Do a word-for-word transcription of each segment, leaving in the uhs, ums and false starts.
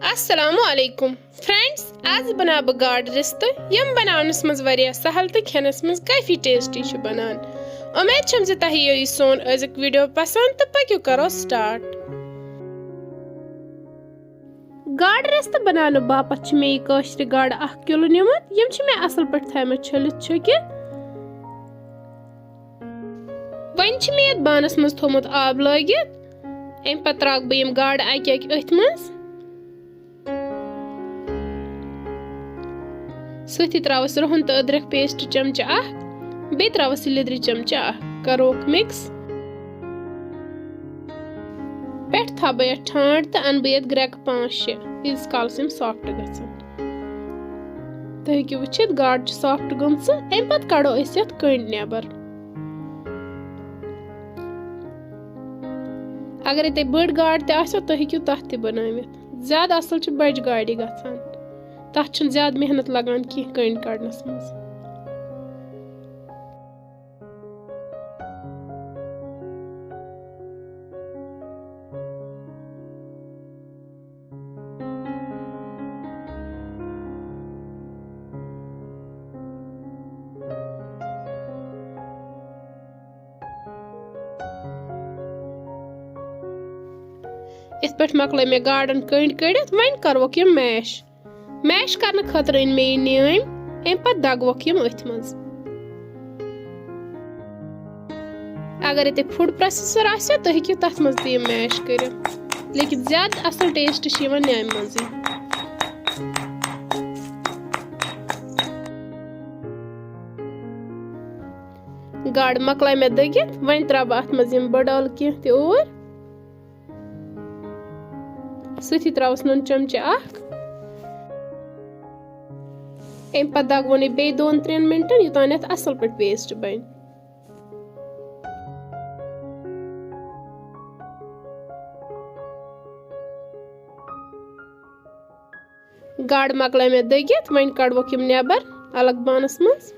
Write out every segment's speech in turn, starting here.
السلام علیکم فرینڈز، آز بناو بہٕ گاڈٕ رِستہٕ، یِم بناونس منٛز واریاہ سہل تہٕ کھٮ۪نس منٛز کافی ٹیسٹی چھِ بنان۔ امید چھم زِ تۄہہِ یِیو یہِ سون أزیُک ویڈیو پسند تہٕ پٔکِو کرو سٹارٹ۔ گاڈٕ رِستہٕ بناونہٕ باپتھ چھِ مےٚ یہِ کٲشرِ گاڈٕ اکھ کِلوٗ نِمُت۔ یِم چھِ مےٚ اصل پٲٹھۍ تھٲیمٕتۍ چھٔلِتھ چھُکِتھ۔ وۄنۍ چھِ مےٚ یتھ بانس منٛز تھوٚومُت آب لٲگِتھ۔ امہِ پتہٕ تراوٕ بہٕ یِم گاڈٕ اکہِ اکہِ أتھۍ منٛز۔ سۭتی تراوس رُہن تہٕ أدرکھ پیسٹ چمچہٕ اکھ، بیٚیہِ تراوس یہِ لیٚدرِ چمچہٕ اکھ، کروکھ مِکس۔ پٮ۪ٹھ تھاوٕ بہٕ یتھ ٹھانٛڈ تہٕ انہٕ بہٕ یتھ گرٛٮ۪کہٕ پانٛژھ شےٚ، ییٖتِس کالس یِم سافٹ گژھن۔ تُہۍ ہیٚکِو وٕچھِتھ، گاڈٕ چھِ سافٹ گٔمژٕ۔ امہِ پتہٕ کڑو أسۍ یتھ کٔنڈۍ نٮ۪بر۔ اگرے تۄہہِ بٔڑ گاڈ تہِ آسیو، تُہۍ ہیٚکِو تتھ تہِ بنٲوِتھ۔ زیادٕ اصل چھِ بجہِ گاڈِ گژھان۔ تتھ چھُنہٕ زیادٕ محنت لگان کینٛہہ کٔنڈۍ کڑنس منٛز۔ یِتھ پٲٹھۍ مۄکلٲے مےٚ گاڈن کٔنڈۍ کٔڑِتھ، وۄنۍ کروکھ یِم میش۔ میش کرنہٕ خٲطرٕ أنۍ مےٚ یہِ نیٲم، اَمہِ پتہٕ دگوکھ یِم أتھۍ منٛز۔ اگر تۄہہِ فوڈ پروسیسر آسہِ، تُہۍ ہیٚکِو تتھ منٛز تہِ یِم میش کٔرِتھ، لیکن زیادٕ اصل ٹیسٹ چھِ یِوان نیامہِ منٛزٕے۔ گاڈٕ مۄکلایہِ مےٚ دٔگِتھ، وۄنۍ ترٛاوٕ بہٕ اتھ منٛز یِم بڑٕ ٲلہٕ کینٛہہ تہِ اوٗرۍ۔ سۭتی ترٛاوس نُن چمچہٕ اکھ۔ اَمہِ پتہٕ دگون یہِ بیٚیہِ دۄن ترٛٮ۪ن مِنٹن، یوٚتام یتھ اصل پٲٹھۍ پیسٹ بنہِ۔ گاڈٕ مۄکلٲے مےٚ دٔگِتھ، وۄنۍ کڑوکھ یِم نٮ۪بر الگ بانس منٛز۔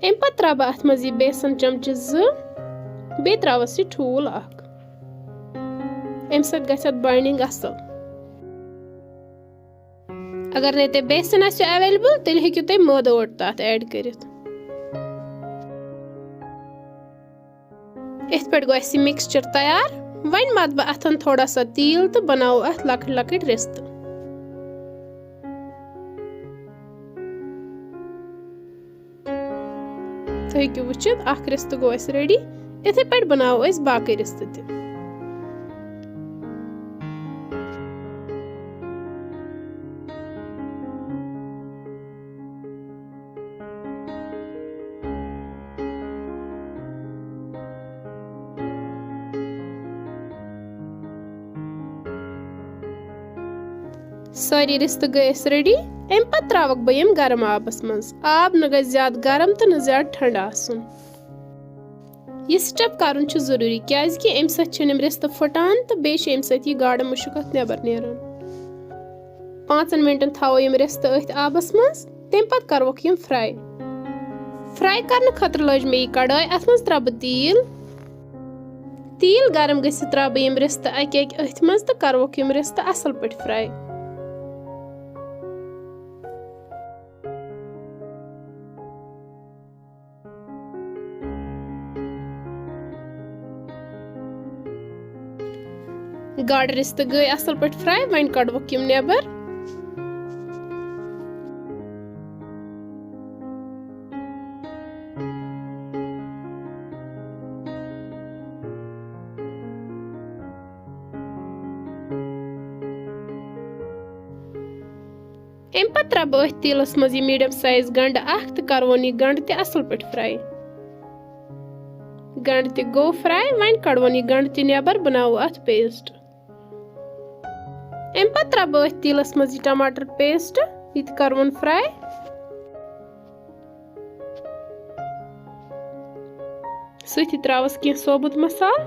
اَمہِ پتہٕ ترٛاوٕ بہٕ اَتھ منٛز یہِ بیسن چمچہٕ زٕ، بیٚیہِ ترٛاوس یہِ ٹھوٗل اکھ۔ اَمہِ سۭتۍ گژھِ اَتھ بایڈنگ اَصٕل۔ اگر نَے تۄہہِ بیسن آسہِ ایویلیبل، تیٚلہِ ہیٚکِو تُہۍ مٲدٕ اوٹ تَتھ ایڈ کٔرِتھ۔ یِتھ پٲٹھۍ گوٚو اَسہِ یہِ مِکسچر تیار۔ وۄنۍ مَتھٕ بہٕ اَتھن تھوڑا سا تیٖل تہٕ بَناوو اَتھ لۄکٕٹۍ لۄکٕٹۍ رِستہٕ۔ تُہۍ ہیٚکِو وٕچھِتھ، اَکھ رِستہٕ گوٚو اَسہِ ریڈی۔ یِتھے پٲٹھۍ بَناوو أسۍ باقٕے رِستہٕ تہِ۔ سٲری رِستہٕ گٔے اَسہِ ریڈی۔ اَمہِ پَتہٕ ترٛاوَکھ بہٕ یِم گرم آبَس منٛز۔ آب نہٕ گژھِ زیادٕ گرم تہٕ نہٕ زیادٕ ٹھنٛڈٕ آسُن۔ یہِ سٹیپ کرُن چھُ ضروٗری، کیازِ کہِ اَمہِ سۭتۍ چھِنہٕ یِم رِستہٕ پھٹان تہٕ بیٚیہِ چھِ اَمہِ سۭتۍ یہِ گاڈٕ مُشُک اَتھ نٮ۪بر نیران۔ پانٛژن مِنٹن تھاوو یِم رِستہٕ أتھۍ آبَس منٛز، تَمہِ پتہٕ کروکھ یِم فراے۔ فراے کرنہٕ خٲطرٕ لٲج مےٚ یہِ کڑٲے، اَتھ منٛز ترٛاوٕ بہٕ تیٖل۔ تیٖل گرم گٔژھِتھ ترٛاوٕ بہٕ یِم رِستہٕ اَکہِ اَکہِ أتھۍ منٛز تہٕ کروکھ یِم رِستہٕ اَصٕل پٲٹھۍ فراے۔ گاڈٕ رِستہٕ گٔے اَصٕل پٲٹھۍ فراے، وۄنۍ کڑوکھ یِم نٮ۪بر۔ اَمہِ پتہٕ ترٛاوٕ بہٕ أتھۍ تیٖلَس منٛز یہِ میٖڈیم سایز گنٛڈٕ اکھ تہٕ کَرٕوون یہِ گنٛڈٕ تہِ اَصٕل پٲٹھۍ فراے۔ گنٛڈٕ تہِ گوٚو فراے، وۄنۍ کَڑٕوون یہِ گنٛڈٕ تہِ نٮ۪بر، بَناوو اَتھ پیسٹ۔ اَمہِ پتہٕ ترٛاوٕ بہٕ أتھۍ تیٖلَس منٛز یہِ ٹماٹر پیسٹ، یہِ تہِ کَرٕوون فراے۔ سۭتی ترٛاوَس کینٛہہ ثوبوٗت مصالہٕ،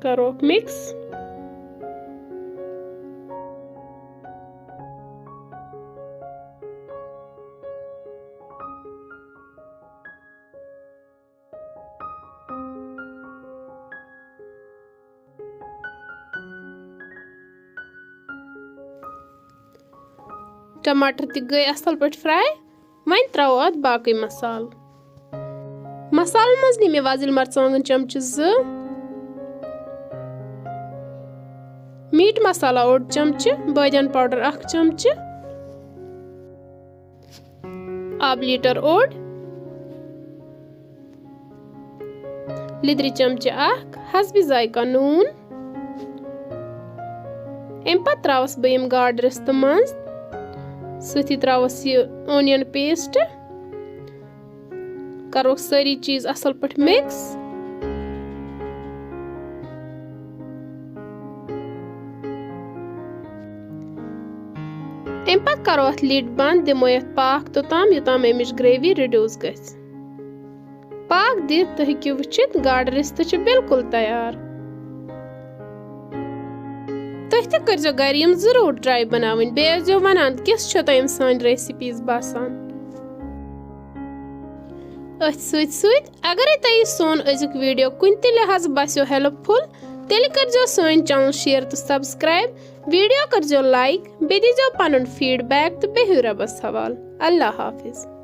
کَروکھ مِکس۔ ٹماٹر تہِ گٔے اصل پٲٹھۍ fry۔ وۄنۍ ترٛاوو اتھ باقٕے مسالہٕ۔ مسالن منٛز نی مےٚ وۄزٕلۍ مرژٕوانٛگن چمچہٕ زٕ، meat مسالہ اوٚڑ چمچہٕ، بٲدیان powder اکھ چمچہٕ، آبہٕ لیٖٹر اوٚڑ، لیٚدرِ چمچہٕ اکھ، حسبِ ذائقہ نوٗن۔ اَمہِ پتہٕ ترٛاوَس بہٕ یِم گاڈٕ رِستہٕ منٛز، سۭتی ترٛاوَس یہِ onion paste۔ کَروکھ سٲری چیٖز اَصٕل پٲٹھۍ mix۔ اَمہِ پتہٕ کَرو اَتھ lid بنٛد، دِمو یَتھ پاکھ توٚتام، یوٚتام اَمِچ gravy reduce گژھِ۔ پاکھ دِتھ تُہۍ ہیٚکِو وٕچھِتھ، گاڈٕ رِستہٕ چھِ بالکل تیار۔ تُہۍ تہِ کٔرزیٚو گرِ یِم ضروٗر try بناوٕنۍ، بیٚیہِ ٲسزیٚو وَنان کِژھ چھےٚ تۄہہِ یِم سٲنۍ recipes باسان۔ أتھۍ سۭتۍ سۭتۍ اگرے تۄہہِ یہِ سون أزیُک video کُنہِ تہِ لحاظہٕ باسیٚو helpful، تیٚلہِ کٔرزیٚو سٲنۍ channel share تہٕ subscribe، video کٔرزیٚو like، بیٚیہِ دیٖزیٚو پنُن feedback تہٕ بِہِو رۄبس حوالہٕ۔ اللہ حافظ۔